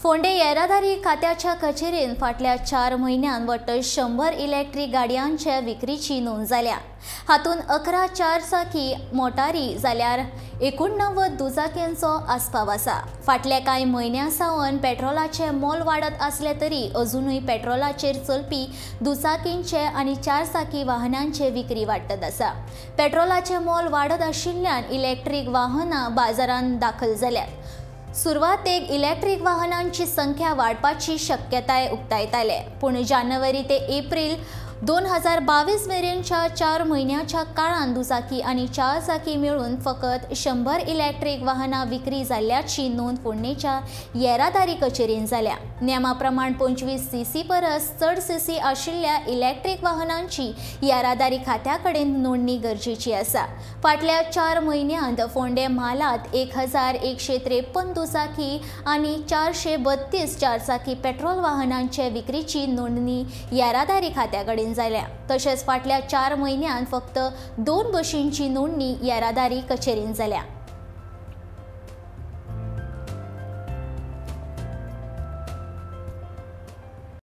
फोंडे येरादारी खात्याच्या कचेरेन फाटल्या 4 म्हयन्यांत वट्ट 100 इलेक्ट्रीक गाडयांचे विक्रीची नोंद जाल्या. हातूंत 11 चारचाकी मोटारी जाल्यार 89 दुचाकींचो आस्पाव आसा. फाटल्या कांय म्हयन्यां सावन पेट्रोलाचें मोल वाडत आसलें तरी अजुनूय पेट्रोलाचेर चलपी दुचाकींचे आनी चारचाकी वाहनांचे विक्री वाडत आसा. पेट्रोलाचें मोल वाडत आशिल्ल्यान इलेक्ट्रीक वाहनां बाजारांत दाखल जाल्यात. सुरवातेक इलेक्ट्रीक वाहनांची संख्या वाडपाची शक्यताय उक्तायताले, पूण जानेवारी ते एप्रील 2022 मेरेनच्या 4 म्हयन्याच्या काळांत दुचाकी आनी चारचाकी मेळून फकत 100 इलेक्ट्रीक वाहनां विक्री जाल्ल्याची नोंद फोंडेच्या येरादारी कचेरीन जाल्या. नेमा प्रमाण 25 सीसी परस चड सीसी आशिल्ल्या इलेक्ट्रीक वाहनांची येरादारी खात्या कडेन नोंदणी गरजेची आसा. फाटल्या 4 म्हयन्यांत फोंडे म्हालांत 1153 दुचाकी आनी 432 चारचाकी पेट्रोल वाहनांचे विक्रीची नोंदणी येरादारी खात्या कडेन जाल्या. तशेंच फाटल्या 4 म्हयन्यांत फक्त 2 बशींची नोंदणी येरादारी कचेरीन जाल्या.